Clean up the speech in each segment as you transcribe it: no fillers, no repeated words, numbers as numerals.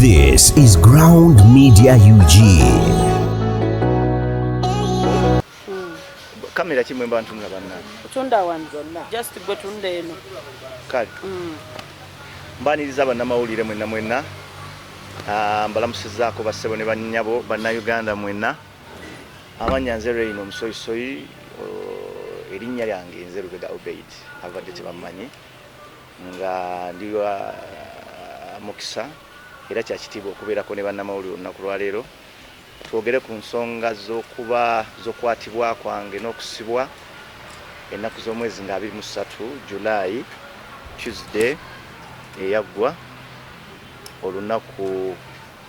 This is Ground Media UG. Kamera ki mwe mba ntunula, bannange? Tunda wano, just gwe tunda eno. Kale, mbaniriza bannamawulire mwenna mwenna. Mbalamusizaako bassebo ne bannyabo, Bannayuganda mwenna. Amannya nze Reino Omusoyisoyi. Erinnya lyange nze Lubega Obeid, abadde tebammanyi, nga ndi wa mukisa era kyakitiibwa okubeerako ne bannamawulire olunaku lwaleero, twogere ku nsonga z'okuba z'okwatibwa kwange n'okusibwa ennaku z'omwezi nga 23 July, Tuesday eyaggwa, olunaku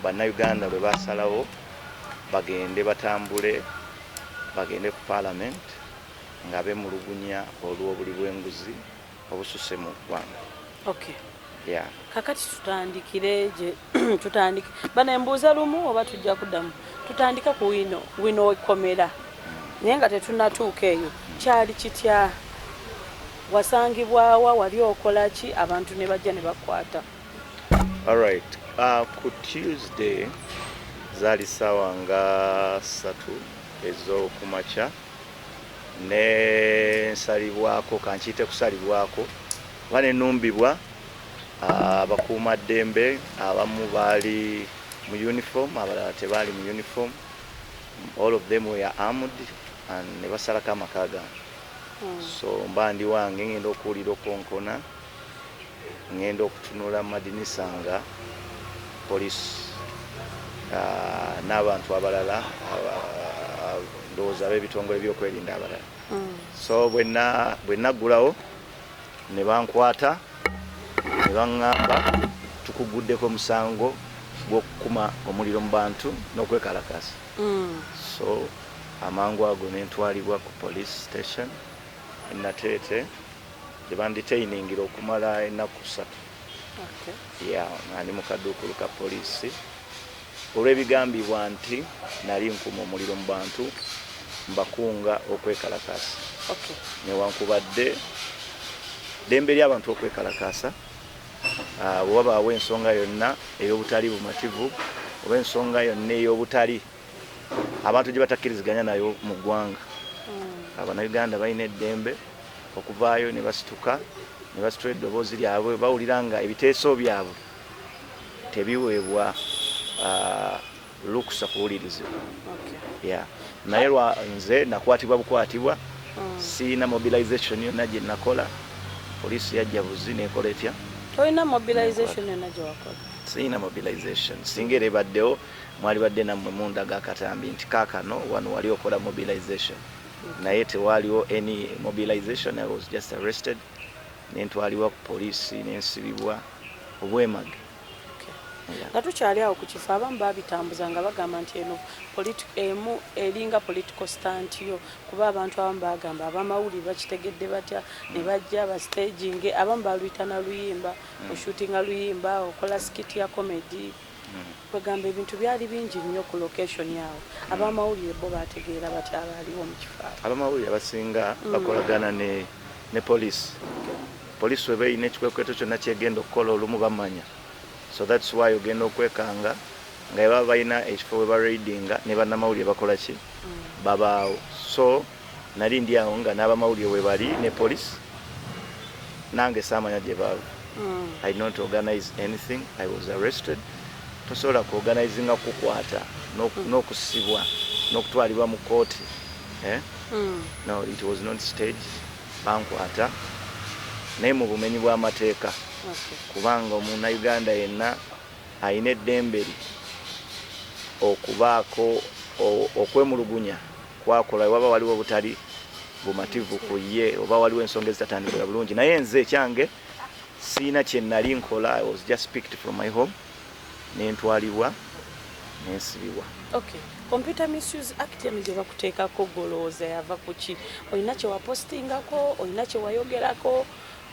Bannayuganda lwe basalawo bagende batambule, bagende ku Parliament nga bemulugunya olw'obuli bw'enguzi obususe mu ggwanga. Yeah. Kakati tutandikire gye tutandike bana, embuuza lumu oba tujja kuddamu. Tutandika ku wino wino wekkomera, naye nga tetunatuuka eyo, kyali kitya? Wasangibwawa? Wali okola ki abantu ne bajja ne bakwata? Alright. Ku Tuesday zaali ssaawa nga 3 ez'okumakya, ne nsalibwako, kankiyite kusalibwako oba nenumbibwa abakuumaddembe. Abamu baali mu uniform, abalala tebaali mu uniform. All of them were armed and ne basalako amaka gange. So mba ndi wange, ngenda okuwulira okonkona, ngenda okutunula mu madinisa nga police n'abantu abalala, ndowooza ab'ebitongole by'okwerinda abalala. So bwe naggulawo ne bankwata ne baŋŋamba, "Tukuguddeko omusango gw'okukuma omuliro mu bantu n'okwekalakaasa." So amangu ago nentwalibwa ku police station Nateete gye bandetainingira okumala ennaku 3. Ya, nga ndi mu kaduukulu ka poliisi olw'ebigambibwa nti nali nkuma omuliro mu bantu, mbakunga okwekalakaasa. Newankubadde ddembe ly'abantu okwekalakaasa, bwe wabaawo ensonga yonna ey'obutali bumativu oba ensonga yonna ey'obutali abantu gye batakkiriziganya nayo mu ggwanga, Abannayuganda balina eddembe okuvaayo ne basituka ne basitula eddoboozi lyabwe, bawulira nga ebiteeso byabwe tebiweebwa lukusa kuwulirizibwa. Yeah. Naye lwa nze nakwatibwa bukwatibwa, siina mobilization yonna gye nakola. Poliisi yajja buzi nekola etya? Tolina mobilization yonna gye wakola? Siina mobilization. Singa era ebaddewo, mwali badde nammwe mundaga akatambi nti kaakano wano wali okola mobilization, naye tewaaliwo any mobilization. I was just arrested, nentwalibwa ku poliisi nensibibwa obwemage. Yeah. Nga tukyali awo ku kifo, abamu babitambuza nga bagamba nti eno emu eringa political stunt yo, kuba abantu abamu bagamba abamawulire bakitegedde batya ne bajja bastaging? Abamu baluyita na luyimba, oshootinga luyimba, okola skit ya comedy. Kwegamba ebintu byali bingi nnyo ku location awo. Abamawulire bo bategeera batya abaaliwo mu kifo awo? Abamawulire abasinga bakolagana ne poliisi. Poliisi weba erina ekikwekweto kyonna kyegenda okukola, olumu bamanya. So that's why ogenda okwekanga nga baba balina ekifo we baraidinga ne bannamawulire bakola ki? Babaawo. So nali ndi awo nga n'abamawulire we bali ne poliisi, nange saamanya gye baava. I did not organize anything. I was arrested. Tosobola kuorganizinga kukwata n'okusibwa n'okutwalibwa mu kooti, eh? No, it was not staged. Bankwata naye mu bumenyi bw'amateeka, kubanga omunnayuganda yenna alina eddembe lye okubaako okwemulugunya kwakola waba waliwo obutali bumativu ku ye oba waliwo ensonga ezitatandikira bulungi. Naye nze ekyange siina kye nali nkola. I was just picked from my home, nentwalibwa, nensibibwa. Okay, Computer Misuse Act eno gye bakuteekako, golowooza yava ku ki? Olina kye wapostingako, olina kye wayogerako,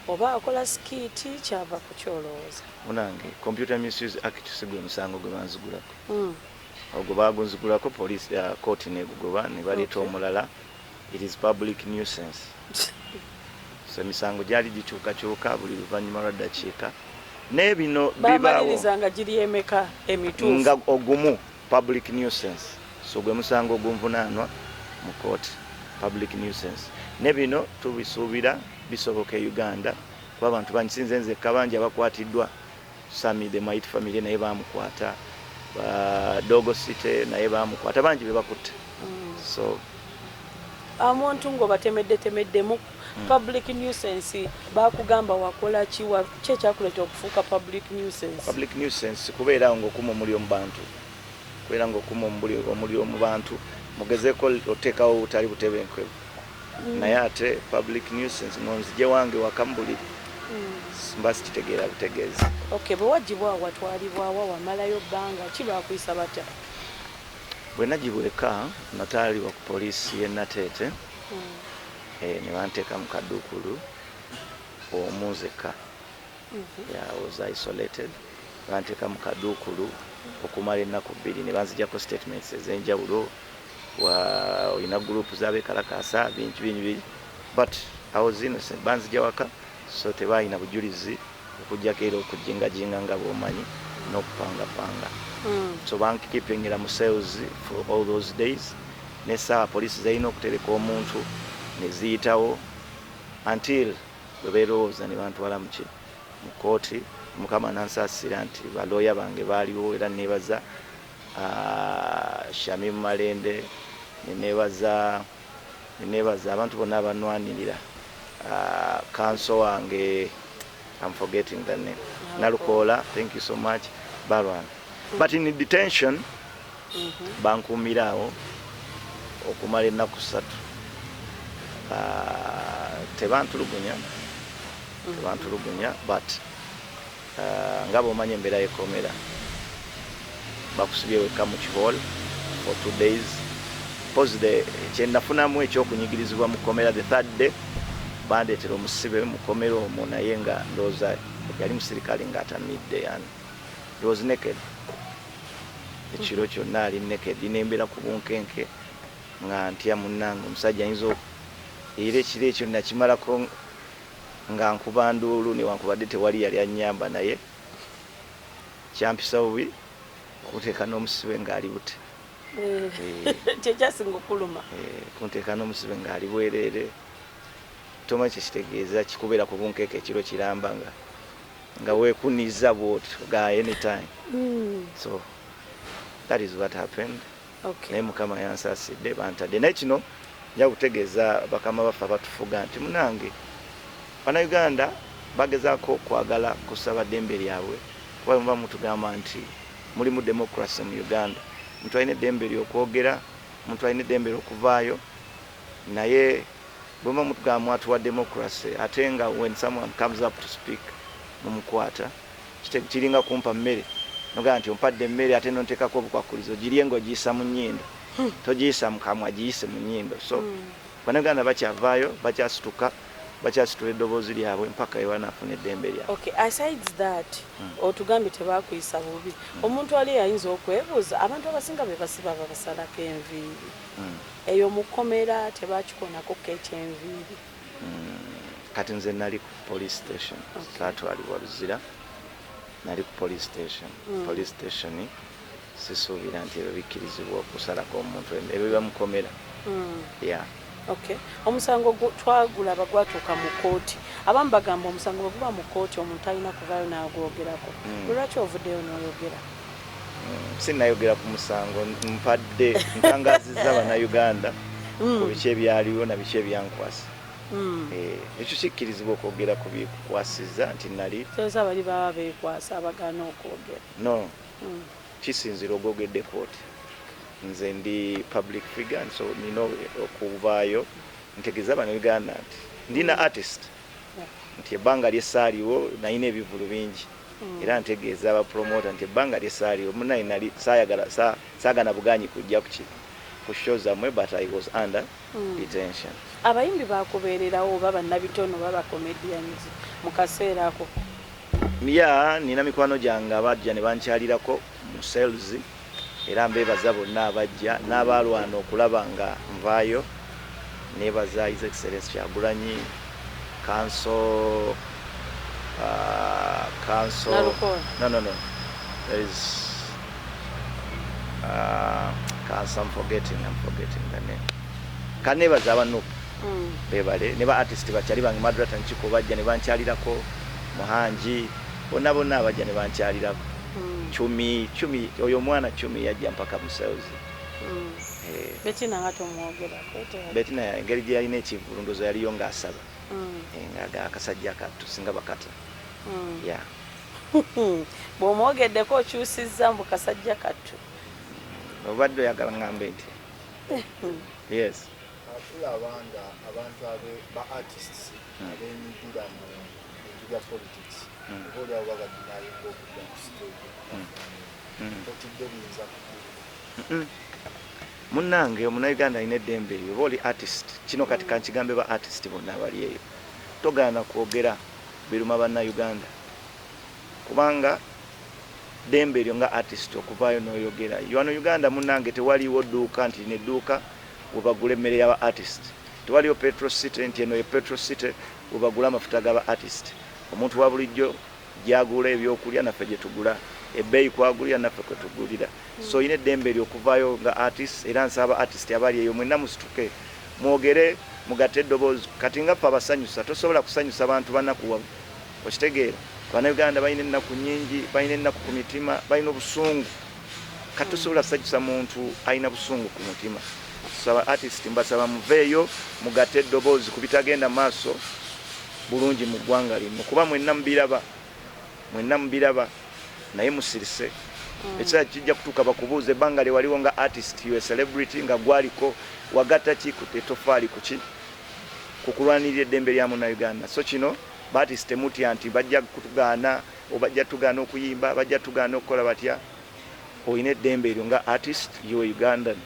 oba okola skit? Kyava ku kyolowooza? Munange, Computer Misuse Act si gwe musango gwe banzigulako. Ogwo bagunzigulako police, court negugoba ne baleeta omulala, it is public nuisance. So emisango gyali gikyukakyuka buli luvannyuma lwa ddakiika. Naye bino bibaawo. Bamaliriza nga giri emeka emituufu? Nga ogumu, public nuisance. So gwe musango ogunvunaanwa mu kooti, public nuisance. Ne bino tubisuubira bisoboka e Uganda, kuba abantu bangi, sinze nzekka, bangi abakwatiddwa. Sami the Mighty Family naye bamukwata, Dogo City naye bamukwata, bangi be bakutte. So omuntu ng'obatemedde temeddemu public nuisance, bakugamba wakola ki? Ki ekyakuleeta okufuuka public nuisance? Public nuisance kubeera awo ng'okuma omuliro mu bantu, kubeera ng'okuma omuliro mu bantu, mugezeeko oteekawo obutali butebenkevu. Naye ate public nuisance ng'onzije wange waka mu buliri, mba sikitegeera butegeezi. Okay, bwe wagibwawo watwalibwawa? Wamalayo bbanga ki? Bakuyisa batya? Bwe nagibwa eka, natwalibwa ku poliisi y'e Nateete, ne banteeka mu kaduukulu omu nzekka. Yeah, I was isolated. Banteeka mu kaduukulu okumala ennaku 2, ne banzijako statements ez'enjawulo, wa olina group z'abeekalakaasa, bingi bingi bingi, but I was innocent. Banzija waka, so tebalina bujulizi okugjako era okujingajinga nga bw'omanyi n'okupangapanga. So bankipingira mu cells for all those days, n'essaawa poliisi zalina okutereka omuntu ne ziyitawo until bwe beerowooza ne bantwala muki, mu kooti. Mukama nansaasira nti balooya bange baaliwo, era nebaza Shamim Malende, neneebaza abantu bonna abanwanirira, counsel wange, I'm forgetting the name, Nalukoola, thank you so much, balwana. But in detention bankuumira awo okumala ennaku 3. Tebantulugunya, tebantulugunya, but nga bw'omanyi embeera y'ekkomera, bakusibye wekka mu kihall for 2 days. Pose the kyenafunamu ekyokunyigirizibwa mu kkomera, the third day bandeetera omusibe mu kkomera omwo, naye nga ndowooza yali musirikale ng'atamidde, yani he was naked ekiro kyonna, ali naked, nembeera ku bunkenke nga ntya munnange omusajja ayinza era ekiro ekyo nakimalako nga nkuba nduulu, newankubadde tewali yali annyamba, naye kyampisa bubi okuteeka n'omusibe ng'ali bute. Kyekyasinga okuluma? Kunteeka n'omusibe ng'ali bwereere, tomanyi kyekitegeeza kikubeera ku bunkeeke ekiro kiramba nga weekuniza bwoti ga anytime. So that is what happened. Naye Mukama yansaasidde, bantadde. Naye kino nja kutegeeza bakama baffe abatufuga nti munange Bannayuganda bagezaako okwagala kusaba ddembe lyabwe, kuba muba mutugamba nti mulimu democracy mu Uganda, omuntu alina eddembe lyokwogera, omuntu alina eddembe lyokuvaayo, naye bwemuba mutugamba mwatuwa democracy, ate nga when someone comes up to speak mumukwata, kiringa kumpa mmere nogamba nti ompadde emmere ate nonteekako obukwakulizo, girye ng'ogiyisa mu nnyindo, togiyisa mu kamwa, giyise mu nnyindo. So Bannayuganda bakyavaayo, bakyasituka, bakyasitula eddoboozi lyabwe mpaka ewanaafuna eddembe lyabwe. Okay, asides that, otugambye tebakuyisa bubi. Omuntu ali ayinza okwebuuza, abantu abasinga be basiba babasalako enviiri. Eyo mu kkomera tebakikonako ekyenviiri? Kati nze nali ku police station. Saatwalibwa Luzira, nali ku police station. Police station sisuubira nti ebyo bikkirizibwa okusalako omuntu, ebyo biba mukomera, yeah. Okay, omusango twagulaba gwatuuka mu kooti. Abamu bagamba omusango bwe guba mu kooti omuntu alina kuvaayo n'agwogerako. Lwaki ovuddeyo n'oyogera? Sinnayogera ku musango, mpadde ntangazizza Bannayuganda ku biki ebyaliwo na biki ebyankwasa. Ekyo kikkirizibwa okwogera ku bikukwasizza nti nali Kyoza bali baba beekwasa abagaana okwogera. No, kisinzira ogwogedde kooti. Nze ndi public figure, so nina okuvaayo ntegeeza Bannayuganda nti ndina artist, nti ebbanga lyesaaliwo nalina ebivulu bingi, era ntegeeza abapromota nti ebbanga lyesaaliwo munaye nali saayagala saagana buganyi kujja kuki ku show zammwe, but I was under detention. Abayimbi bakubeererawo oba bannabitono oba bacomedians mu kaseera ako? Ya, nina mikwano gyange abajja ne bankyalirako mu cells, era mbeebaza bonna abajja n'abalwana okulaba nga nvaayo. Nebaza His Excellence Kyagulanyi, counsel Council. Nalukoola. No. There is council, I'm forgetting the name. Kanebaza aba NUP bebale ne ba artist bakyali bange, Madrata Nkiko, bajja ne bankyalirako, Muhangi, bonna bonna abajja ne bankyalirako. Chumi, Chumi oyo omwana Chumi yajja mpaka mu cells. Eh, Betina nga tomwogerako? Betina engeri gye yalina ekivulu, ndowooza yaliyo ng'asaba. Eh, nga akasajja kattu singa bakata. Yeah. Bw'omwogeddeko okyusizza mbu kasajja kattu. Obadde oyagala ngambe nti yes. Tulaba nga abantu ba artists abenyigira mu bintu bya politics oba oliawo babadinayinga okudda ku stage. Otidde biyinza kukuba? Munnange, omunauganda alina eddembe eryo. Oba oli artist, kino kati kankigambe ba artist bonna abali eyo, togaana kwogera biruma bannayuganda, kubanga ddembe eryo nga artist okuvaayo n'oyogera. Wano Uganda, munnange, tewaliwo dduuka nti lino edduuka webagula emmere y'aba artist, tewaliwo Petrol City nti eno ye Petrol City webagula amafuta g'aba artist. Omuntu wa bulijjo gyagula ebyokulya naffe gye tugula, ebbeeyi kwagulira naffe kwe tugulira. So olina eddembe eryo okuvaayo nga artist, era nsaba artist abali eyo mwenna musituke mwogere, mugatte eddoboozi. Kati nga ffe abasanyusa, tosobola kusanyusa bantu banakuwavu, okitegeera? Bannayuganda balina ennaku nyingi, balina ennaku ku mitima, balina obusungu. Kati tosobola kusanyusa muntu alina busungu ku mutima. Saba artist, mbasaba muveeyo mugatte eddoboozi ku bitagenda maaso bulungi mu ggwanga lino, kuba mwenna mubiraba, mwenna mubiraba, naye musirise. Ekiseera kijja kutuuka bakubuuza ebbanga lye waliwo nga artist, you a celebrity, nga gwaliko wagatta ki ku etofaali kuki ku kulwanirira eddembe lya munnayuganda. So kino ba artist temutya nti bajja kutugaana, obajja tugaana okuyimba, bajja tugaana okukola batya. Olina eddembe eryo nga artist, you a Ugandan,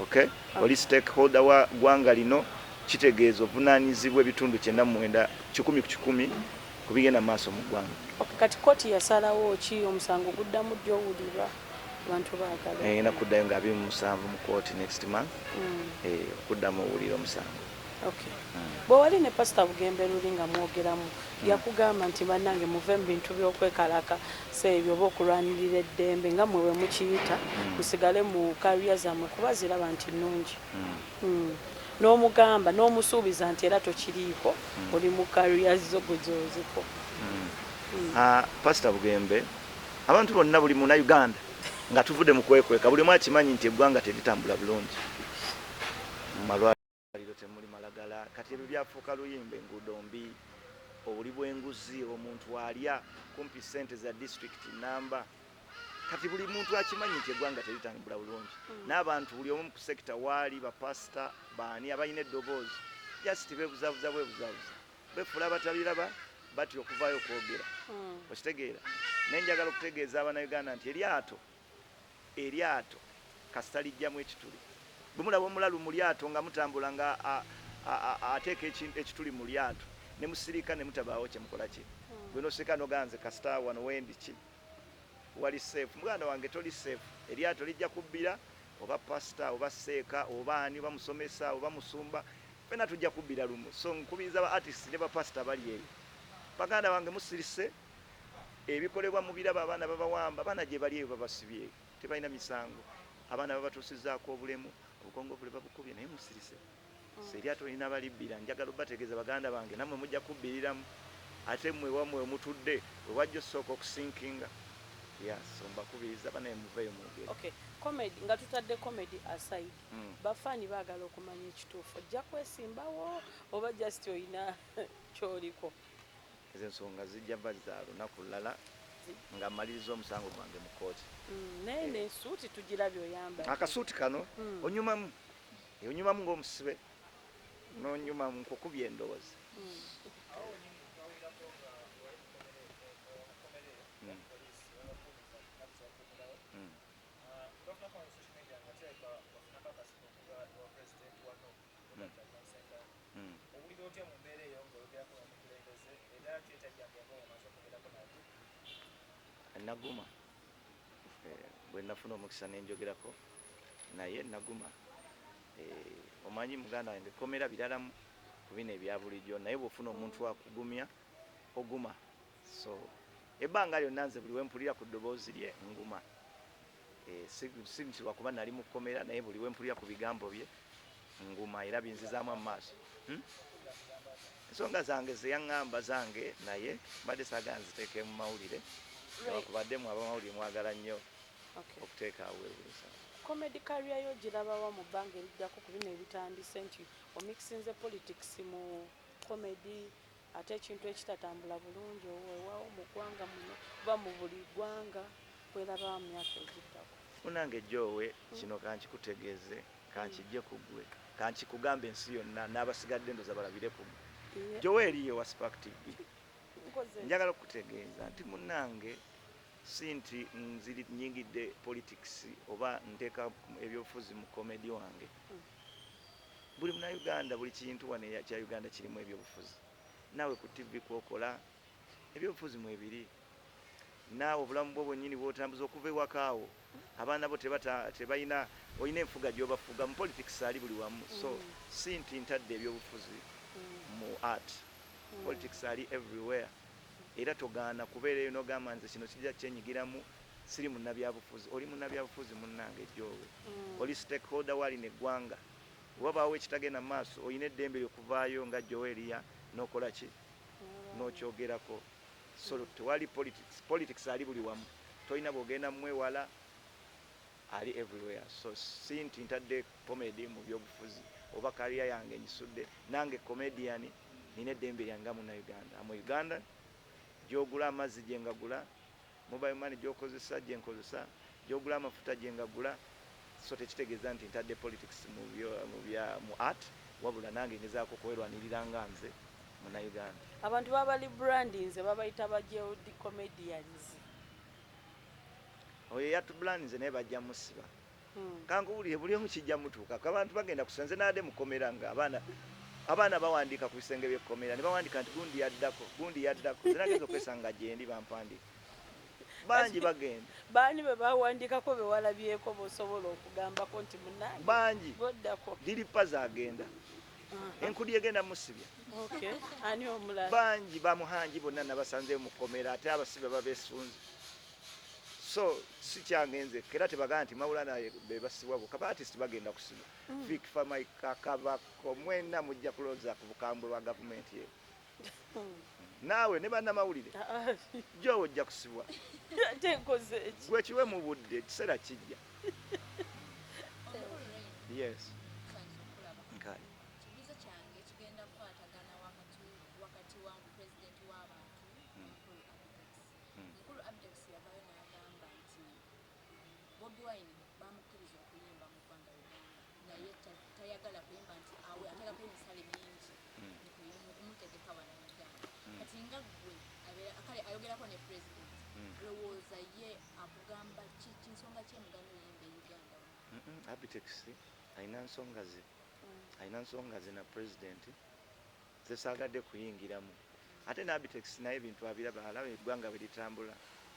okay? Oli stakeholder wa ggwanga lino, kitegeeza ovunaanyizibwa ebitundu 99 100% ku bigenda mu maaso mu ggwanga. Okay, kati kooti yasalawo ki? Omusango guddamu ddi owulirwa? Abantu baagala. Ngenda kuddayo nga 27 mu kooti next month, okuddamu owulira omusango. Okay. Bwe wali ne Pasita Bugembe luli nga mwogeramu, yakugamba nti bannange muve mu bintu by'okwekalaka so ebyo oba okulwanirira eddembe nga mwe bwe mukiyita, musigale mu career zammwe kuba ziraba nti nnungi. N'omugamba n'omusuubiza nti era tokiriiko, oli mu career zo gwe zoziko. Ah, Pasita Bugembe, abantu bonna, buli munauganda, nga tuvudde mu kwekweka, buli omu akimanyi nti eggwanga teritambula bulungi, mu malwaliro temuli malagala, kati ebyo byafuuka luyimba, enguudo mbi, obuli bw'enguzi, omuntu alya kumpi sente za disitulikiti namba. Kati buli muntu akimanyi nti eggwanga teritambula bulungi, n'abantu buli omu ku sector waali, bapasita baani abalina eddoboozi, just bebuzabuza bwebuzabuza, befuula abatabiraba, batya okuvaayo okwogera, okitegeera? Naye njagala okutegeeza abannayuganda nti eryato kasita lijjamu ekituli. Bwe mulaba omulalu mu lyato nga mutambula nga ateeka ekituli mu lyato ne musirika ne mutabaawo kyemukola ki, gwe nosirika noganze kasita wano wendi ki wali safe. Muganda wange, toli safe. Eryato lijja kubbira, oba pasita oba seeka oba ani oba musomesa oba musumba, fena tujja kubbira lumu. So nkubiriza ba artist ne bapasita bali eyo, baganda bange, musirise, ebikolebwa mubiraba. Abaana babawamba, abaana gye bali eyo babasibye, tebalina misango, abaana babatuusizaako obulemu, obukongovule babukubye, naye musirise. So eryato lina balibbira. Njagala obategeeza, baganda bange, nammwe mujja kubbiriramu, ate mmwe wammwe omutudde we wajja osooka okusinkinga. Yeah, so mbakubiriza banaye muveeyo mwogere. Okay, comedy, nga tutadde comedy aside, bafaani baagala okumanya ekituufu. Ojja kwesimbawo oba just olina kyoliko? Ezo ensonga zijja ba za lunaku lulala nga mmaliriza omusango gwange mu kooti. Naye nesuuti tugirabye oyambadde. Akasuuti kano onyumamu, onyumamu ng'omusibe n'onyumamu nkukubye endowooza. Owulira otya mu mbeera eyo ng'oyogerako n'omukulembeze, era kyekyajjanga omaze okwogerako naye? Naguma. Bwe nafuna omukisa nenjogerako naye naguma. Omanyi muganda wange, komera biralamu ku bino ebya bulijjo, naye bw'ofuna omuntu akugumya oguma. So ebbanga lyonna nze buli wempulira ku ddoboozi lye nguma. Si nti lwakuba nali mu kkomera, naye buli wempulira ku bigambo bye nguma era binzizaamu amaaso. Ensonga zange zeyaŋŋamba zange, naye mbadde saagala nziteeke mu mawulire, lwakubadde mu abamawulire mwagala nnyo okuteeka awo webuuza. Comedy career yo girabawa mu bbanga eriddako ku bino ebitandise, nti omixinze politics mu comedy, ate ekintu ekitatambula bulungi owewaawo mu ggwanga muno oba mu buli ggwanga, kwerabawa mu myaka egiddako? Munange Jowe, kino kankikutegeeze, kankijje ku ggwe, kankikugambe ensi yonna n'abasigadde ndoza balabire ku ggwe. Jowe eriyo wa Spark TV, njagala okukutegeeza nti munnange si nti nziri nyingidde politics oba nteeka ebyobufuzi mu comedy wange. Buli Munnayuganda, buli kintu wano kya Uganda kirimu ebyobufuzi. Naawe ku TV kwokola ebyobufuzi mwebiri, naawe obulamu bwo bwennyini bwotambuza okuva ewakaawo, abaana bo tebalina, olina enfuga gy'obafuga. Mu politics ali buli wamu. So si nti ntadde ebyobufuzi mu art. Politics ali everywhere, era togaana kubeera eyo nogamba nze kino kijja kyenyigiramu, siri munnabyabufuzi. Oli munnabyabufuzi munnange Jowe, oli stakeholder wali neggwanga. Wabaawo ekitagenda mu maaso, olina eddembe lyokuvaayo nga Joweria n'okola ki, n'okyogerako. So tewali politics, politics ali buli wamu, tolina bwogenda mwewala, ali everywhere. So si nti ntadde comedy mu byobufuzi oba career yange nyisudde. Nange comedian nina eddembe lyange nga Munnayuganda mu Uganda. Gyogula amazzi gyengagula, mobile money gyokozesa gyenkozesa, gyogula amafuta gyengagula. So tekitegeeza nti ntadde politics mu art, wabula nange ngezaako kwerwanirira nga nze Munnayuganda. Abantu babali brandinze, babayita ba jailed comedians. Oyo yatubrandinze naye bajja musiba. Kankuwulire, buli omu kijja mutuukako. Abantu bagenda kusa. Nze naadde mukomera nga abaana bawandiika ku bisenge by'ekkomera ne bawandiika nti gundi yaddako, gundi yaddako. Nze nagenza okwesanga gyendi bampandiika. Bangi bagenda. Baani be bawandiikako bewalabyeko bosobola okugambako nti munange Bangi. Boddako? Liripa zaagenda, enkudi egenda musibya. Okay, ani omulala? Bangi, bamuhangi bonna nabasanzeyo mukomera, ate abasibe babesunze. So si kyange nze, era tebagamba nti Mawulana bebasibwa bokka. Ba artist bagenda kusiba. Fik Fameica, Kabako, mwena mujja kulowooza ku bukambwe bwa gavumenti eyo. Naawe ne bannamawulire, jowe ojja kusibwa. Ate nkoze eki? Gwe kiwe mu budde, ekiseera kijja. Yes, nkale. Ekibuuzo kyange kigenda kukwatagana wakati wa pulezidenti w'abantu, Mukulu Abitex. Mukulu Abitex yavaayo n'agamba nti Bobi Wine bamukkiriza okuyimba mu ggwanga Uganda, naye tayagala kuyimba, nti awe ateekako emisale mingi mu kumutegeka wano mu Uganda. Kati nga ggwe kale ayogerako ne pulezidenti, lowooza ye akugamba ki? Kinsonga ki emuganda oyimba e Uganda wano? Abitex alina nsonga ze, alina nsonga ze na pulezidenti zesaagadde kuyingiramu. Ate ne Abitex naye ebintu abiraba, alaba eggwanga bwe litambula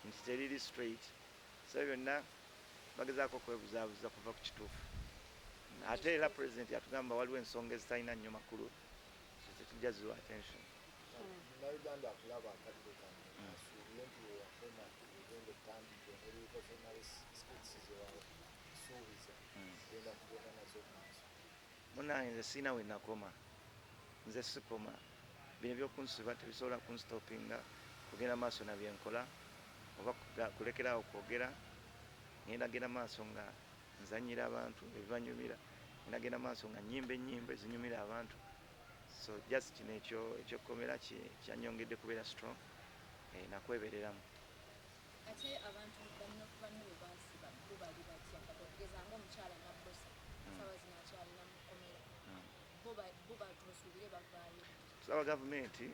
nti teriri straight. So byonna bagezaako okwebuzaabuza kuva ku kituufu. Ate era pulezidenti yatugamba waliwo ensonga ezitalina nnyo makulu, so tetujja ziwa attention. Munnayuganda akulaba akadde kano asuubire nti wewakoma ogenda otandika engeri revolutionary skits zewasuubiza genda kugenda nazo mu maaso? Munange, nze siina we nakoma, nze sikoma. Bino ebyokunsiba tebisobola kunstopinga kugenda maaso na byenkola oba kulekerawo kwogera. Ngenda genda maaso nga nzanyira abantu ebibanyumira, ngenda genda maaso nga nyimba ennyimba ezinyumira abantu. So just kino ekyo ekyokukomera kyanyongedde kubeera strong, nakwebereramu. Ate abantu banno bwe basiba bo bali batya? Kati okugeza nga omukyala Nabbosa, saawa zino akyalina mu kkomera. Bo batusuubire bavaayo? Tusaba gavumenti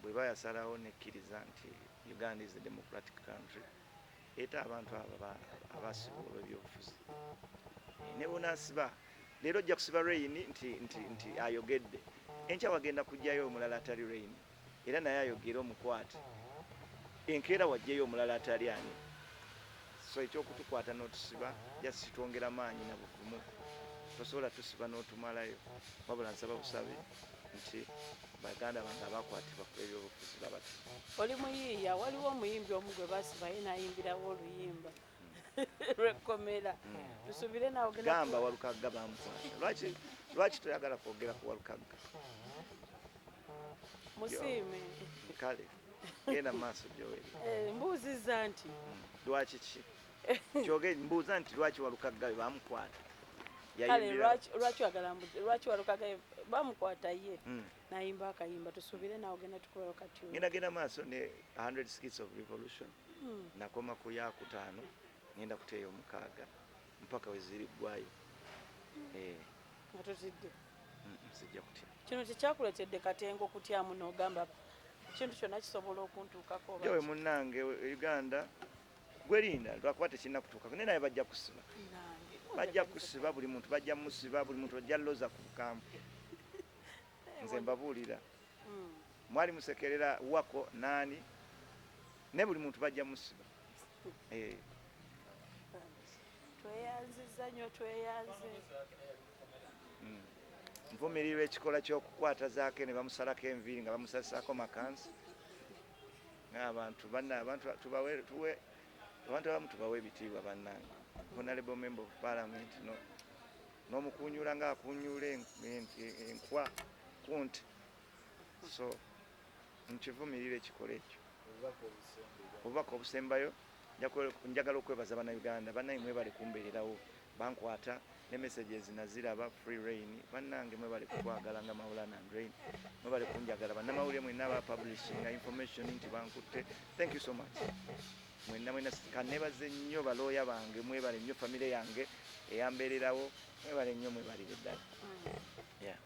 bweba yasalawo nekkiriza nti Uganda is a democratic country, eta abantu abo abasibwa olw'ebyobufuzi. Ne bonaasiba leero, ojja kusiba Reign nti ayogedde, enkya wagenda kujjayo omulala atali Reign era naye ayogere omukwate, enkeera wajjayo omulala atali ani. So ekyokutukwata n'otusiba just kitwongera maanyi na bugumu. Tosobola tusiba n'otumalayo, wabula nsaba busabe. Nti baganda bange abakwatibwa ku ebyobufuzi babati. Oli muyiiya, waliwo omuyimbi omu gwe basibaye n'ayimbirawo oluyimba lwekkomera. Tusubire nawe ogenda Gamba Walukagga bamukwata. Lwaki toyagala kwogera ku Walukagga? Musiime. Kale genda mu maaso, Joel. Mbuuzizza nti Lwaki ki kyoge mbuuza nti lwaki Walukagga be bamukwata? Kale lwaki oyagala lwaki Walukagga bamukwata ye n'ayimba akayimba? Tusuubire nawe ogenda tukubayo kati. Ngenda genda maaso ne 100 Skits of Revolution. Nakoma ku yakutaano, ngenda kuteeyo 6 mpaka weziriggwayo. Nga totidde? Sijja kutya. Kino tekyakuleetedde katengo kutyamu n'ogamba ekintu kyonna kisobola okuntuukako oba Jowe ki? Munnange, Uganda gwerinda, lwakuba tekirina kutuukako, naye naye bajja kusiba. Nange Bajja kusiba buli muntu, bajja musiba buli muntu, bajja loza ku bukambwe. Nze mbabuulira, mwali musekerera wako naani, ne buli muntu bajja musiba. Tweyanziza nnyo, tweyanze. Nvumirirwa ekikola ky'okukwata Zaake ne bamusalako enviiri nga bamusasaako makansi. Ng'abantu banna, abantu tubawe, tuwe abantu abamu tubawe ebitiibwa. Bannange, honorable member of parliament, no n'omukunyula ng'akunyula enkwa kunti, so nkivumirira ekikola ekyo. Obubaka obusembeera. Obubaka obusembayo, njagala okwebaza Bannayuganda. Bannaye, mwebale kumbeererawo. Bankwata ne messages naziraba, "Free Reign". Bannange, mwebale kutwagala nga Maulana and Reign, mwebale kunjagala. Bannamawulire mwenna aba publishinga information nti bankutte, thank you so much mwenna mwenna. Kanebaze nnyo balooya bange, mwebale nnyo. Famire yange eyambeererawo, mwebale nnyo, mwebalire ddala. Yeah.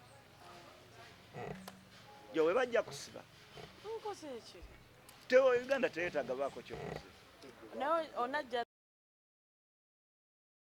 Jo we bajja kusiba. Nkoze eki? Teo Uganda teyetaaga baako kyokoze. Naye onajja.